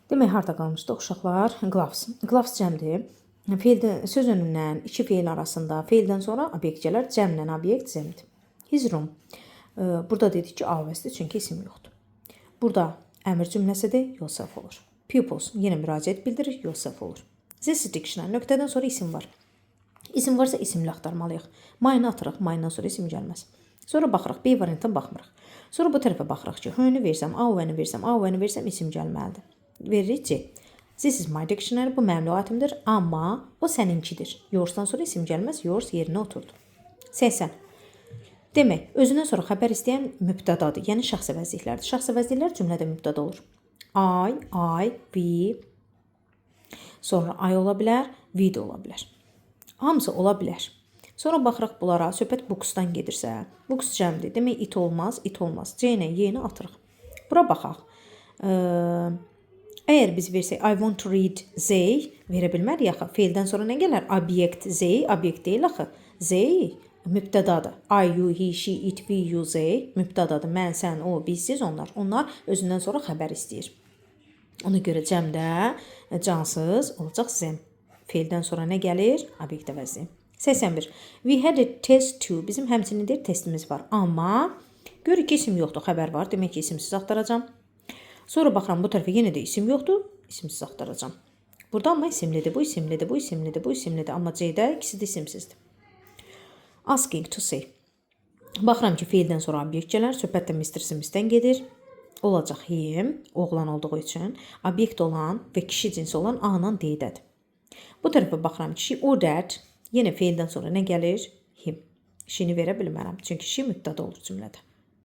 Demək, harda qalmışdıq, uşaqlar? Gloves. Gloves cəmdir. Feildə, söz önündən iki feil arasında feildən sonra obyekt gələr. Cəmlə obyekt cəmdir. His room. Burada dedik ki, always'dir, çünki isim yoxdur. Burada əmr cümləsidir, yourself olur. Pupils yenə müraciət bildirir, yourself olur. This is dictionary. Nöqtədən sonra isim var. İsim varsa isimli axtarmalıyıq. Mine atırıq, mine'dan sonra isim gəlməz. Sonra baxırıq, B variantına baxmırıq. Sonra bu tərəfə baxırıq ki, H-nü versəm, A-nı versəm, A-nı versəm isim gəlməlidir. Veririk C. This is my dictionary. Bu mənim lüğətimdir, amma o səninkidir. Yours'dan sonra isim gəlməz, yours yerinə oturdu. 80. Demək, özündən sonra xəbər istəyən mübtədadır, yəni şəxs əvəzliklərdir. Şəxs əvəzliklər cümlədə mübtəda olur. I, we, sonra I ola bilər, we də ola bilər. Hamısı ola bilər. Sonra baxırıq bunlara, söhbət books-dan gedirsə, books cəmdir. Demək, it olmaz, it olmaz. C ilə Y-ni atırıq. Bura baxaq. Əgər biz versək "I want to read they" verə bilmərik axı. Feildən sonra nə gələr? Obyekt they, obyekt deyil axı. They mübtədadır. I, you, he, she, it, we, you, they mübtədadır. Mən, sən, o, biz, siz, onlar. Onlar özündən sonra xəbər istəyir. Ona görə cəmdə cansız olacaq them. Feildən sonra nə gəlir? Obyekt əvəzi. 81. We had a test too. Bizim həmçinin deyir testimiz var. Amma görürük ki, isim yoxdur, xəbər var. Demək ki, isimsiz axtaracağam. Sonra baxıram bu tərəfə, yenə də isim yoxdur, isimsiz axtaracağam. Burada amma isimlidir, bu isimlidir, bu isimlidir, bu isimlidir. Amma C-də ikisi də isimsizdir. Asking to see. Baxıram ki, feildən sonra obyekt gələr. Söhbət də Mr. Smith-dən gedir. Olacaq him, oğlan olduğu üçün. Obyekt olan və kişi cinsi olan A-la D-dədir. Bu tərəfə baxıram ki, she ordered. Yenə feildən sonra nə gəlir? Him. She-ni verə bilmərəm. Çünki she mübtəda olur cümlədə.